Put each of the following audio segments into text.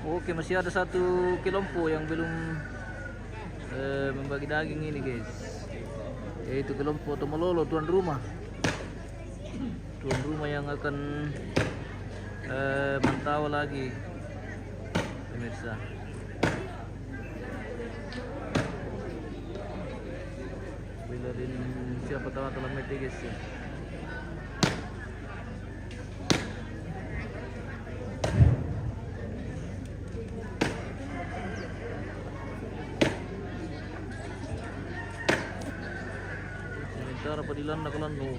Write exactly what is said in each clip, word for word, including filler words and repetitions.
Oke, masih ada satu kelompok yang belum, eh, membagi daging ini, guys. Yaitu kelompok Tomalolo, tuan rumah. Tuan rumah yang akan, eh, mantau lagi, pemirsa. Bila din siapa tahu atau lambat, guys, ya. Sementara Padilanda Kalando.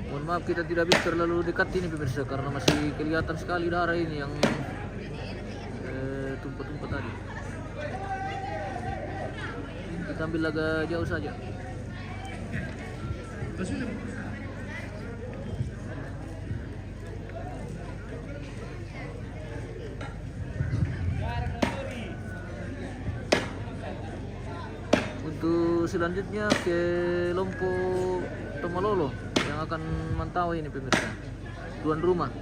Mohon maaf, kita tidak bisa terlalu dekat ini, pemirsa, karena masih kelihatan sekali darah ini yang, eh, tumpah-tumpah tadi. Kita ambil agak jauh saja. Untuk selanjutnya, kelompok Tomalolo yang akan mantau ini, pemirsa. Tuan rumah.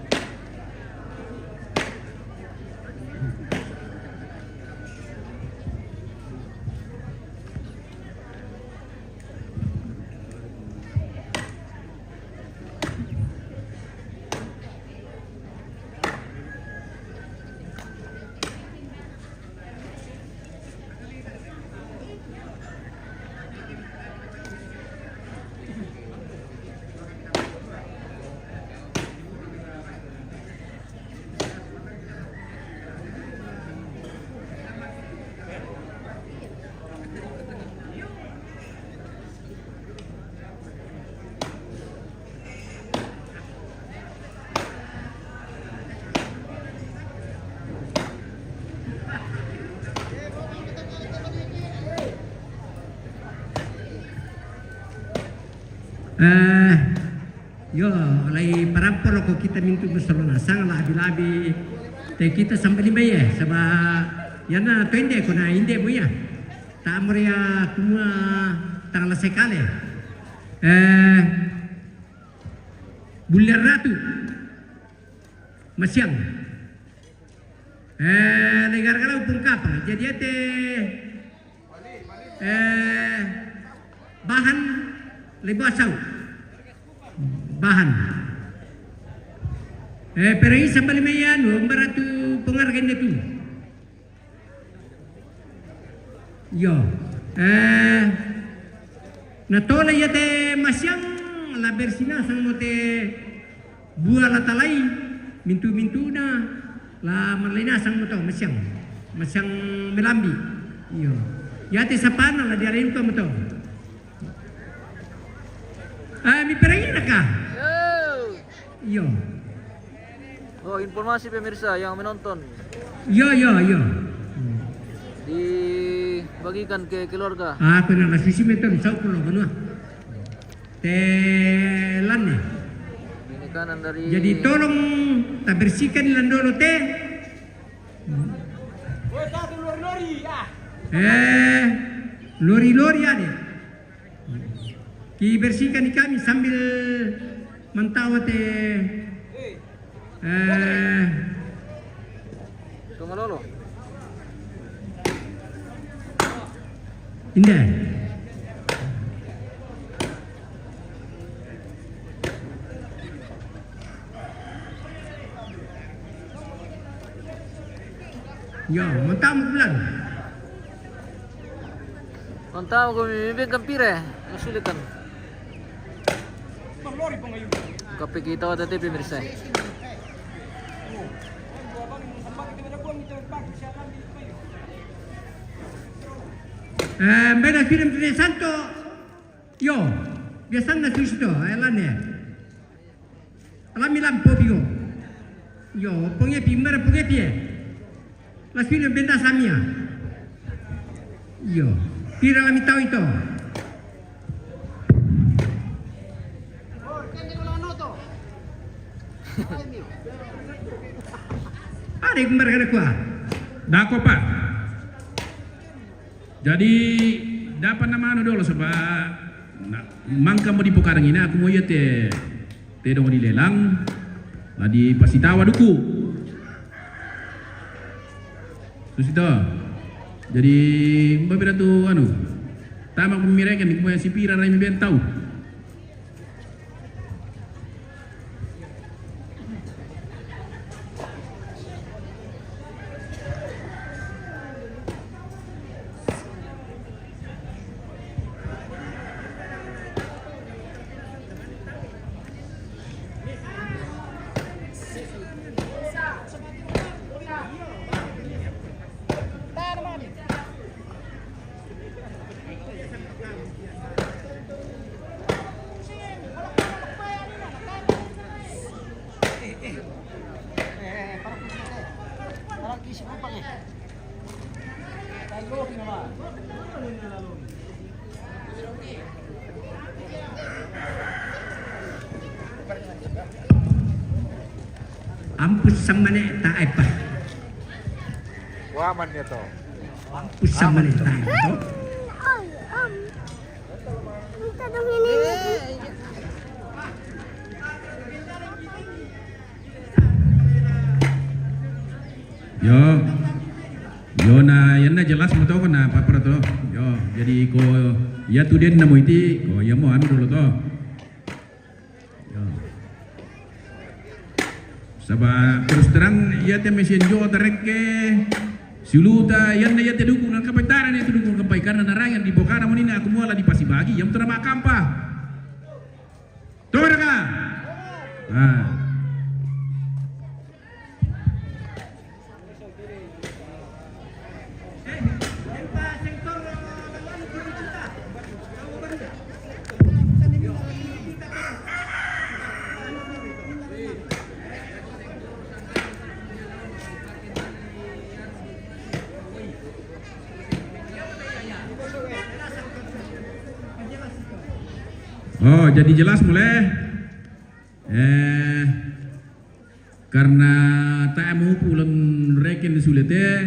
Eh, yo, lai parampolo ko kita mintu Barcelona. Sang la abi-abi. Te kita sampai lima ya, saba yana to inde ko na inde mo ya. Ta amore ya kumua tanggal sekali. Eh, Bulan Ratu. Masiang. Eh, le gargara upung kapang. Jadi ete, eh, bahan le basau. Bahan. Eh, pero ini sampai lima ya, no, Baratu penghargaan itu. Yo. Eh, na tole ya te masiang la bersina sang mo te bua la talai, mintu-mintuna, la marlainasang mo to, masiang, masiang melambi. Iyo. Yate sapana la diarain ko mo to. Ah, mi perangina ka? Iyo. Oh, informasi pemirsa yang menonton. Iyo, iyo, iyo. Dibagikan ke keluarga. Ah, kena la sisi meton, sau pulo kanua. Te lane. Ini kanan dari. Jadi tolong ta bersihkan ilan dolo te. Eh, lori-lori ade. Ki bersihkan di kami sambil mantau te. Eh. Tunggu dulu. Indah. Yo, mantau mo bulan. Mantau ko mi ben kampire, masulikan. Kape kita wata te pemirsa. Eh, mbena film tu ne santo. Yo, biasanna tu sito, eh, lane. Alami lampo pigo. Yo, pongepi, mara pongepi, eh. La film benda samia. Yo, tira lami tau ito. Ada yang kembar kada kuah. Dako, Pak. Jadi, dapat nama anu dolo sebab na, mangka mo di pokadang ina aku mo iya te, te dong di lelang, na di pasitawa duku. Susito. Jadi, mbak pira tu anu, tamak pemireken di kumoya sipira rai mi bentau. Ampus samane ta epa. Waman ya to. Ampus samane ta epa to. Yo. Yo, na, yanna jelas mo to, na papara to. Yo, jadi ko ya tu den na mo iti, ko ya mo anu dolo to. Yo. Saba terus terang, ya te mesian jo tarekke siuluta, yanna ya te dukung na kapai tara ne tu dukung kapai karena narangan di pokana mo ni na aku mo ala di pasibagi, ya mo tara makampa. Toma ka? Ah. Oh, jadi jelas mulai. Eh, karena ta mupu uleng reken sulete,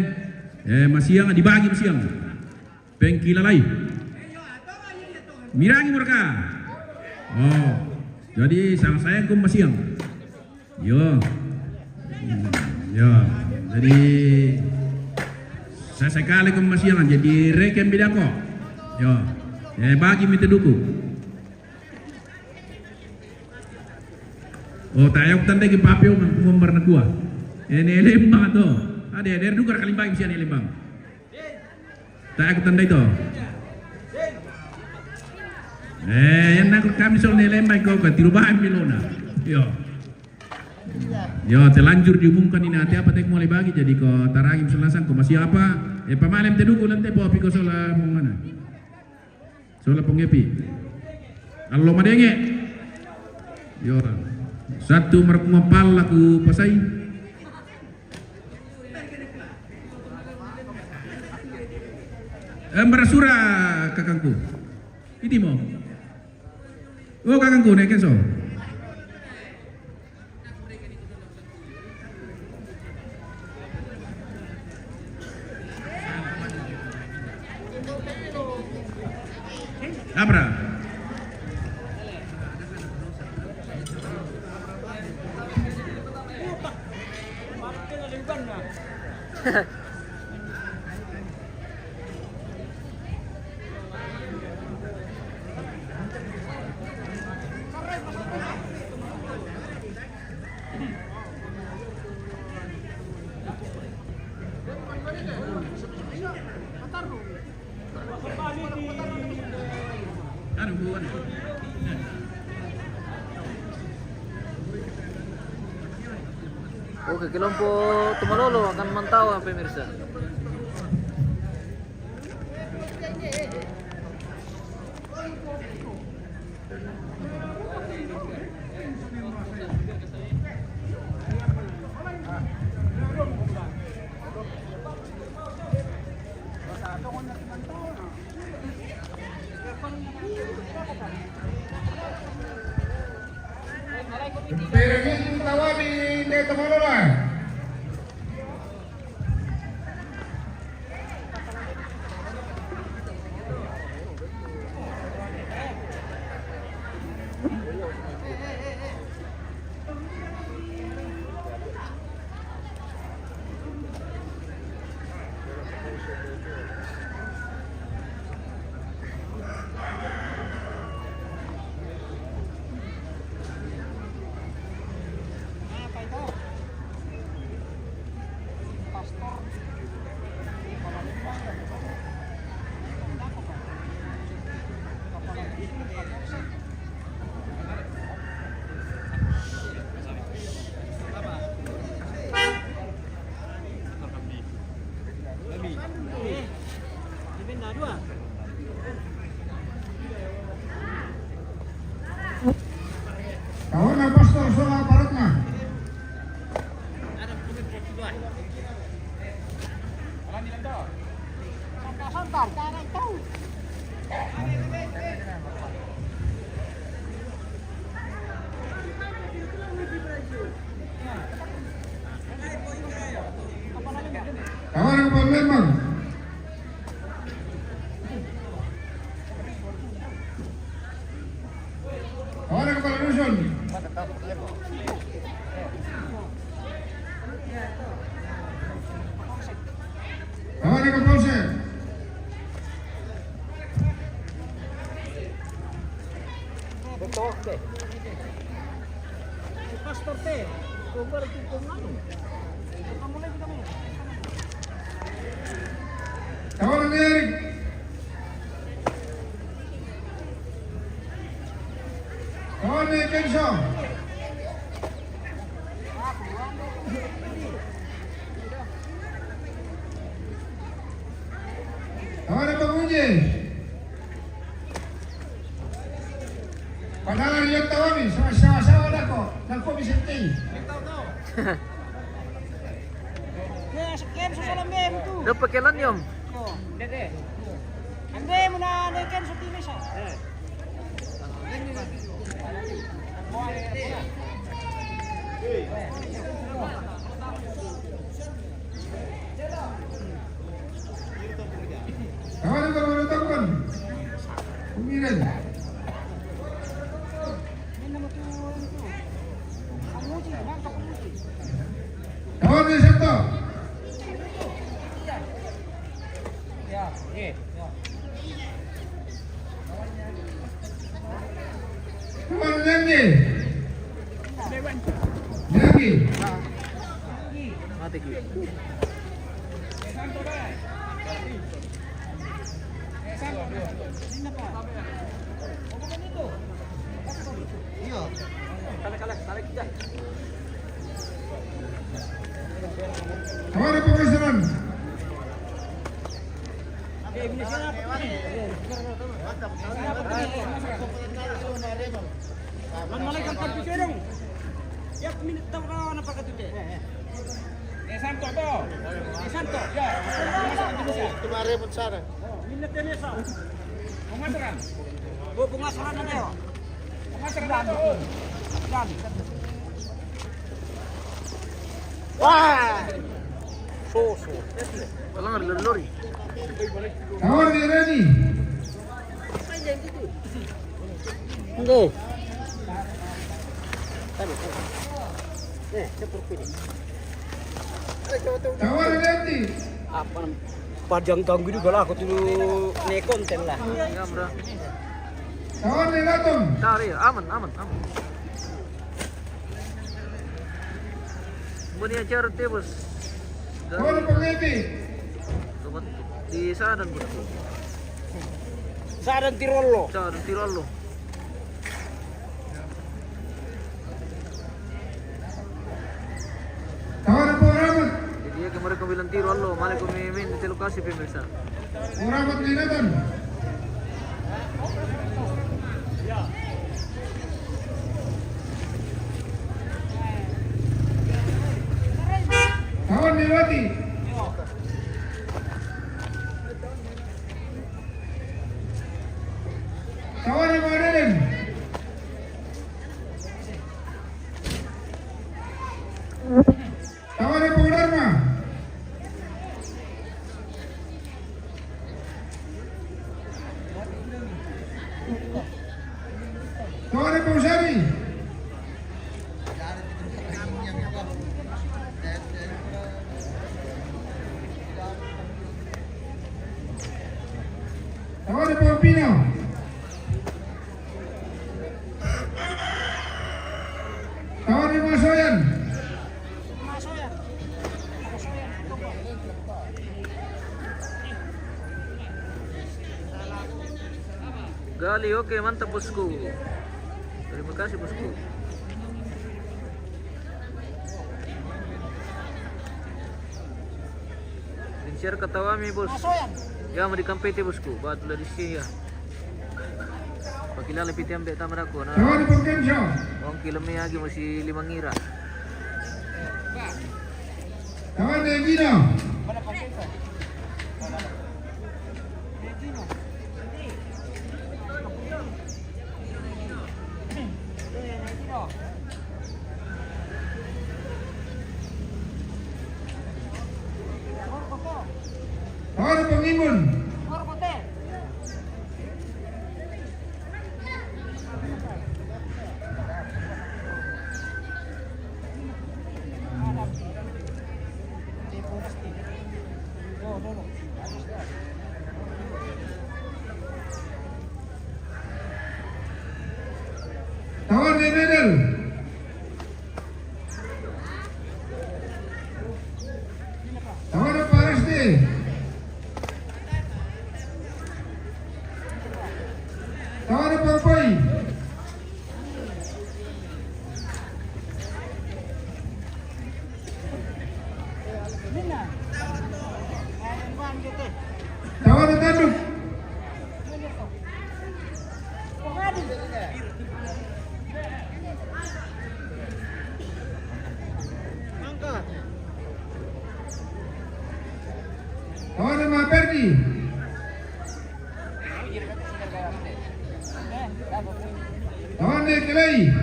eh, masiang dibagi masiang. Pengkilalai. Mirangi mereka. Oh, jadi sang saya kum masiang. Yo. Yo. Jadi saya sekali kum masiang jadi reken bidako. Yo. Eh, bagi mita duku. Oh, tayo tanda ki papio man kumambar na kua. Ene lembang to. Ade, ade dukar kalimbang sia ne lembang. Tayo tanda ito. Eh, yan na kami sol ne lembang ko ka tirubahan milona. Yo. Yo, telanjur diumumkan ini ate apa tek mulai bagi jadi ko taragi misalnya sang ko masih apa? Eh, pamalem te duku lante po piko sola mong mana? Sola pongepi. Allo madenge. Yo. Satu markumapal laku pasai. Eh, marasura kakangku. Iti mo. Oh, kakangku, ne kenso. Abra. Oke, kelompok Tumalolo akan mantau, pemirsa. Pero ni tawabi ni Tomolola. Kawan pastor sola aparatna. Kawan yang Palembang. Kawan yang Palembang. Kawan yang Polsek. Betul, oke. Pastor te, coba itu penganu. Kamu lagi kamu. Kawan yang Erik. Kawan yang Kenso. Kawan yang Pengunjung. Padahal dia tahu ni, sama-sama dah kok. Dah kok bisa ti. Kenso sa lambemu tu. Dapat kelan, Yom. Yo. Ambemu na, na Kenso ti mesa. Kawan yang baru datang, Bang. Pemirin. Kawan yang satu. Kawan yang ni. Yang ni. Mati ki. Iya. Kawan apa keseran? Man malaikat kan pikir dong. Ya, minit tahu kawan apa kata dia. Eh, Santo, to. Eh, Santo. Ya. Itu mare pun sana. Minit dia sa. Pemasaran. Bu, pemasaran ada ya. Pemasaran to. Dan. Wah. So, so. Kalangan lori. Kawan ni Reni. Nggih. Eh, seperti ini. Kawan ni Reni. Apa nam-, padang ganggu juga lah, aku tuh nih konten lah. Ya, bro. Kawan ni Ratung. Tari, aman, aman, aman. Bani acara tebus. Kawan ni Pengepi. Di Sadan, bro. Sadan Tirolo. Sadan Tirolo. Kawan apa Rahmat? Jadi ya, kemarin kau bilang Tirolo, malah kau main di lokasi pemirsa. Rahmat Linatan. Tawa ni Modern. Tawa ni Pung Dharma. Tawa ni Pung Sami. Tawa ni Pung Pino. Tawa ni Masoyan. Gali, oke, mantap, bosku. Terima kasih, bosku. Din share katawa mi, bos. Ya, mau dikampete, bosku. Ba tu la di sini ya. Pakilala piti ambe tamara ko na. Tawa ni Pung Kenjo. Ong kilome agi masi lima ngira. Tawa ni Gino. Tawa ni Pung Imun. Tawa ni Medal. Tawa ni Paris ni. Tawa ni Pampay. Tawa ni Tanduk. Tawa ni Maperdi. Tawa ni Kelai.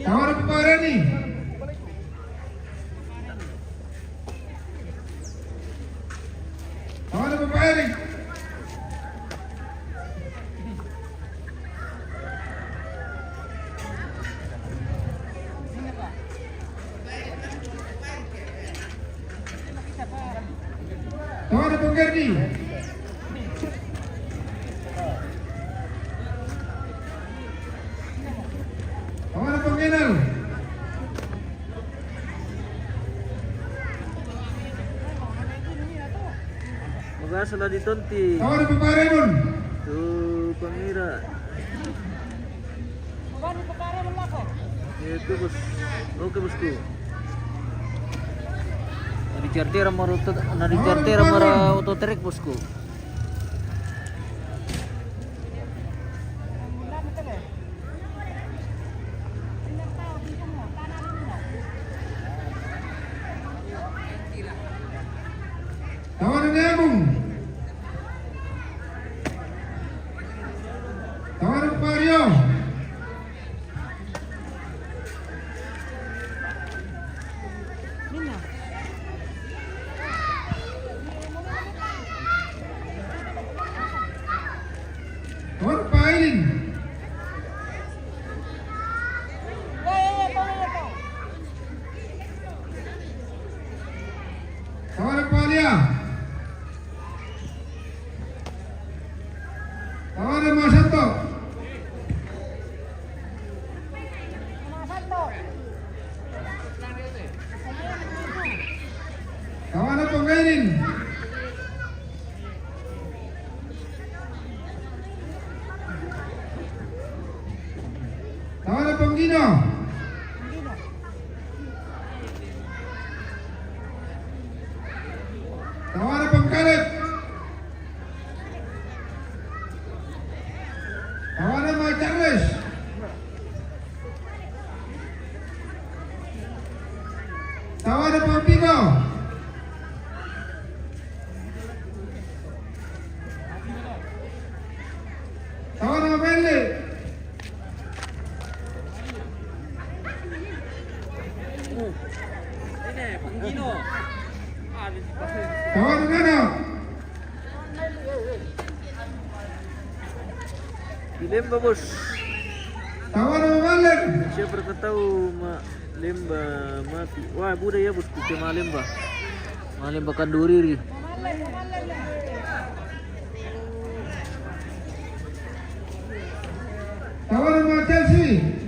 Tawa ni Papareni. Tawa ni Papareni. Tawa ni Punggerdi. Tawa ni Punggenal. Magasa la di Tonti. Tawa ni Paparemon. Tu pangira. Itu, bos. Oke, bosku. Na di chartera mara oto, na di chartera mara oto trek, bosku. Tawa ni Nemung. Tawa ni Pario. Tawa ni Pailin. Tawa ni Palia. Tawa ni Masato. Tawa ni Pungairin. Tawa ni Punggino. Tawa ni Pungkalit. Tawanan na. Di Lemba, bos. Tawanan na Malemba. Siyempre, kataw ma Lemba mati. Wah, buda ya, bos, kike Malemba. Malemba kanduriri. Tawanan ma Chelsea.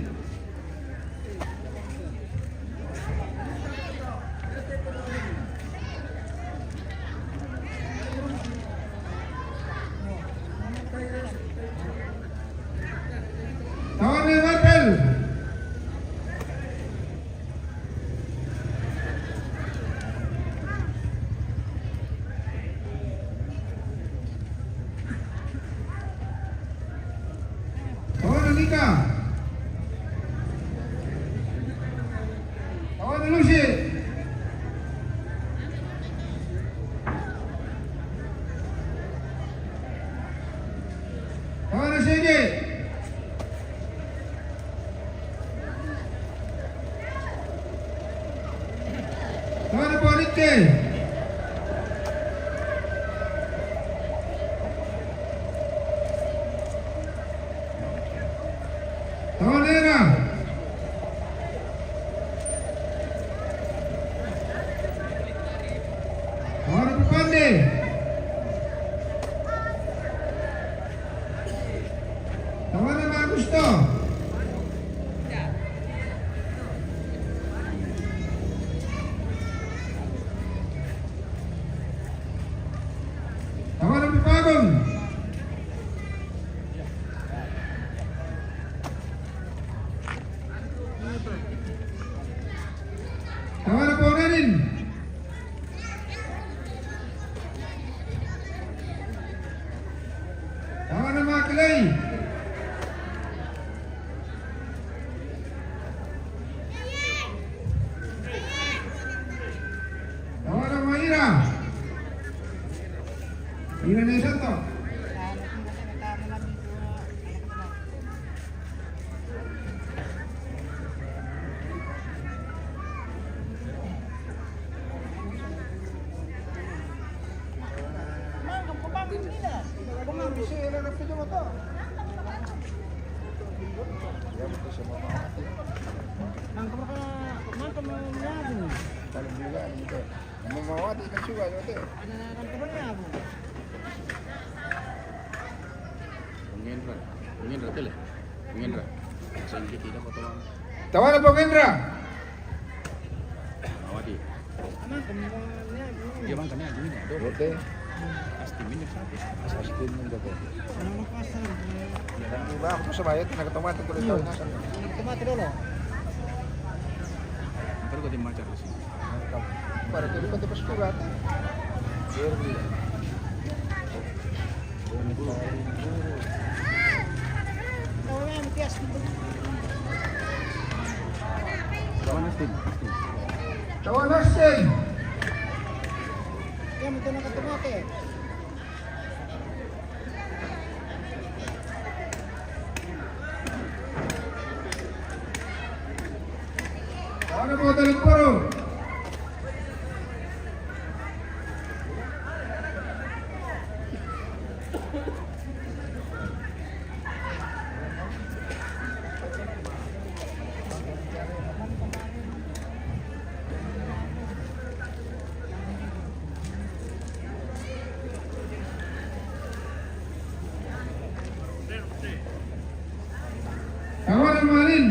Tawanan ma Marvel. Tawanan Nika. Tawanan Lucy. Tawanan Sege. Tawanan Ponite. Tawanan Era. Tawanan Pipande. Tawanan Augusto. Tawanan Pipagon. Tawanan Ponganin. Tawanan Makalei. Tawanan Maira. Ira na santo. Mangka maka, mangka manyabung. Paling juga gitu. Mau mau ada kan juga gitu. Ada kan temannya, Bu. Pengendra, pengendra tele, pengendra. Sengke tidak foto. Tawanan pengendra. Mawati. Dia makan ya, gini. Oke. Pasti minum satu. Pasti minum satu. Anak pasar. Ya, dan tiba aku tuh sebaya tenaga tomat itu. Iya. Tomat dulu. Ntar gua tim macar di sini. Para tuli pa te pastura te. Tawanan Astin. Tawanan Astin. Yan, ito na katumate. Ano po, talagpuro? Tawanan Malin.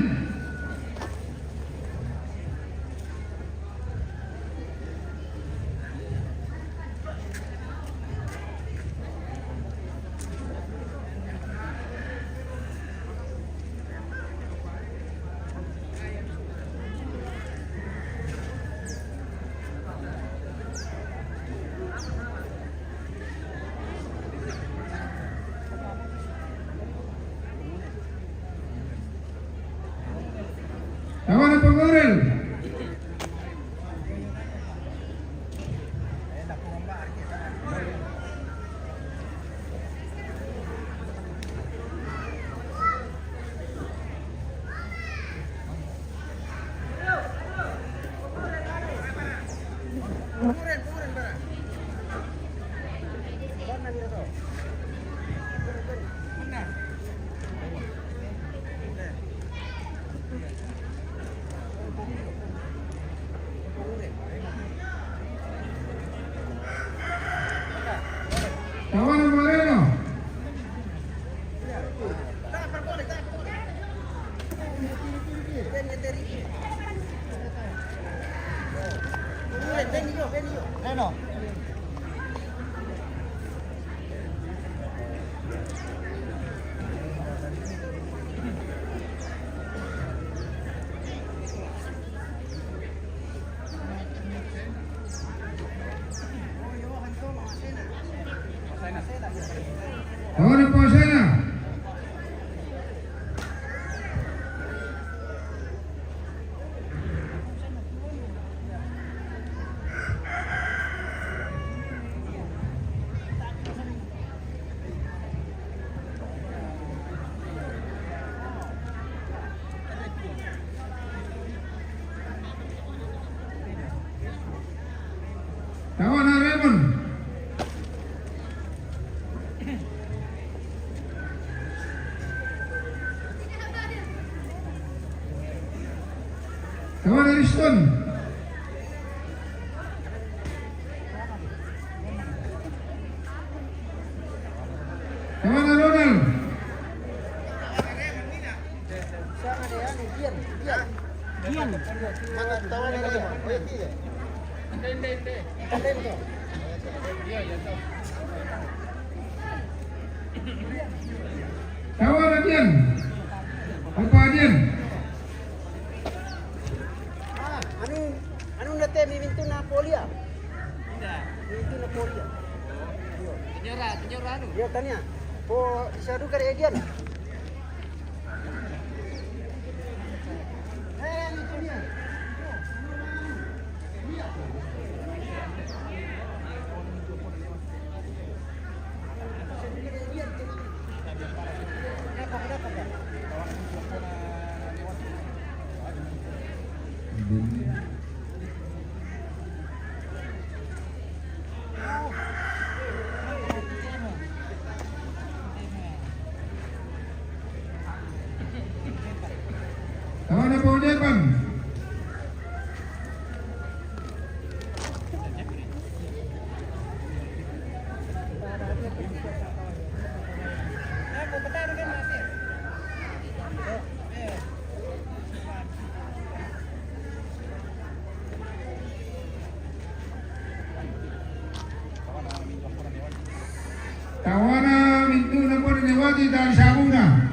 Leno. Ahora, pues, Sena. Tawana Raymond. Tawana Riston. Tawana Ronald. Dian. Dian. Dian. Tawana Dian. Opa Dian. Ah, anu, anu nate mimintu na polia. Mimintu na polia. Senyora, senyora anu. Iya, tanya. Po, bisa duka Dian. Tawana Paul Depan. Tawana mintu na po ni Wati dari Sabuna.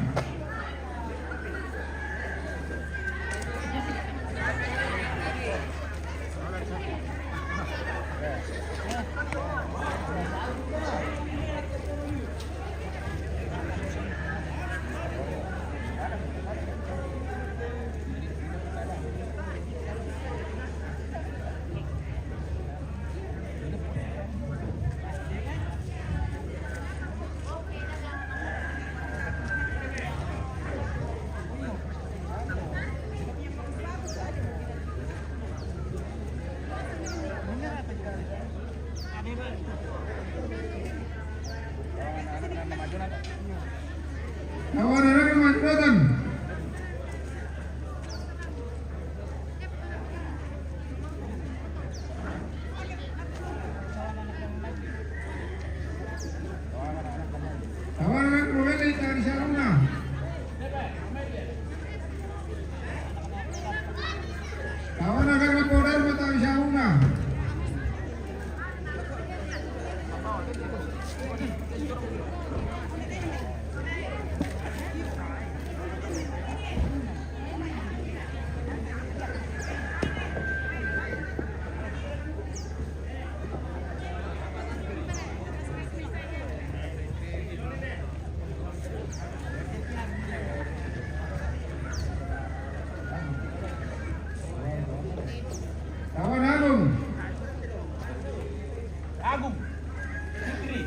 Tawana Raymond Jonathan. Tawana Raymond Jonathan, Tawana Raymond Jonathan, Tawana Raymond Jonathan. Tawana Agung. Agung. Putri.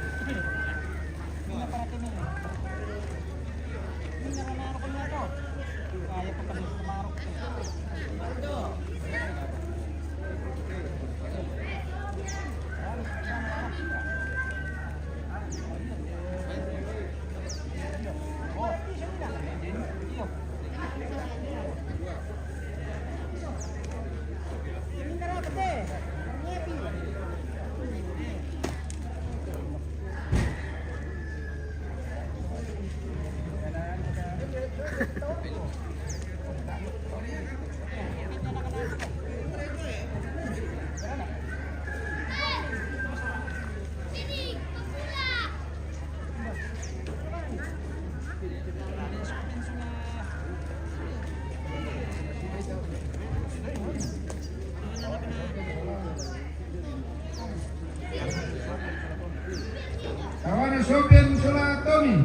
Kawana Sopian Sola Tommy.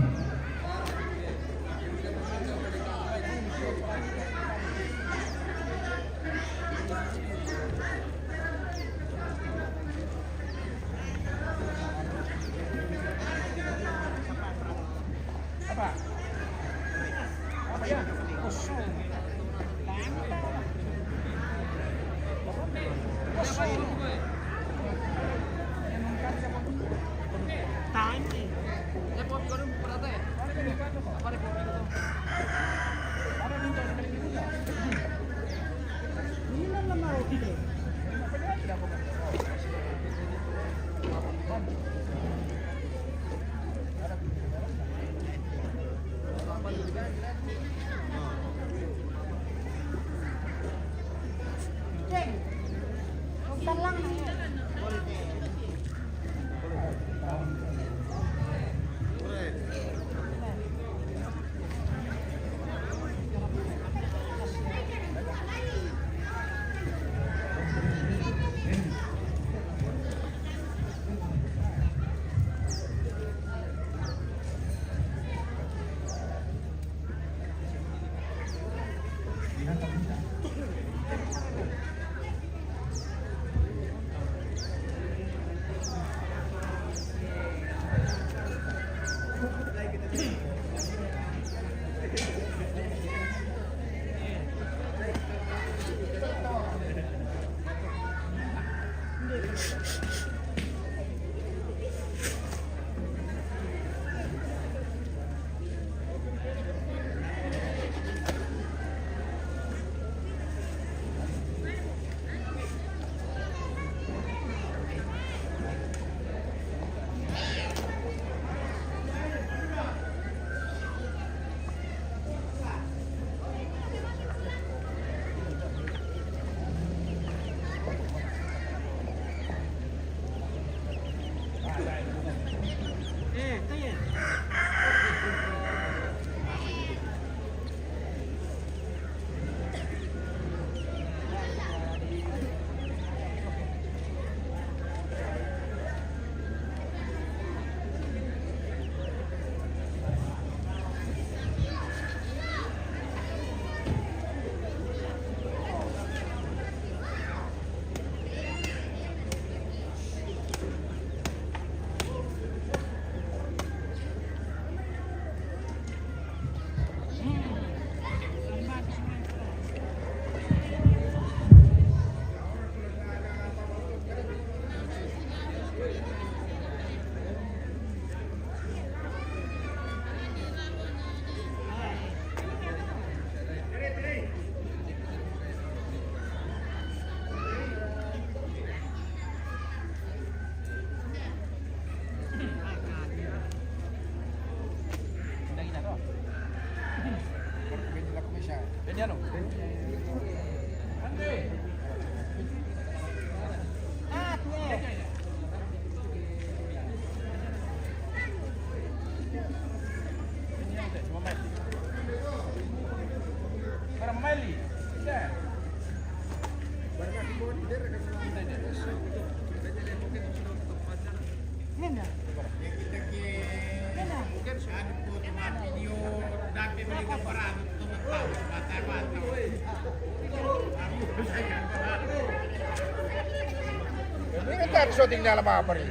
Ini kan shooting dalam apa nih?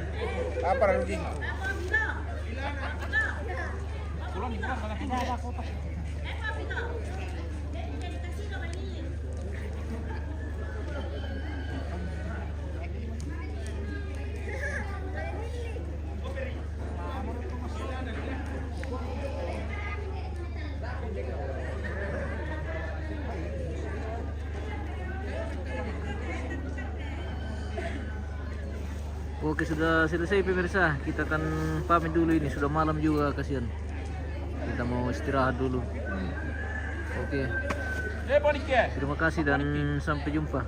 Apa lagi? Oke, sudah selesai pemirsa. Kita akan pamit dulu ini. Sudah malam juga, kasihan. Kita mau istirahat dulu. Oke. Terima kasih dan sampai jumpa.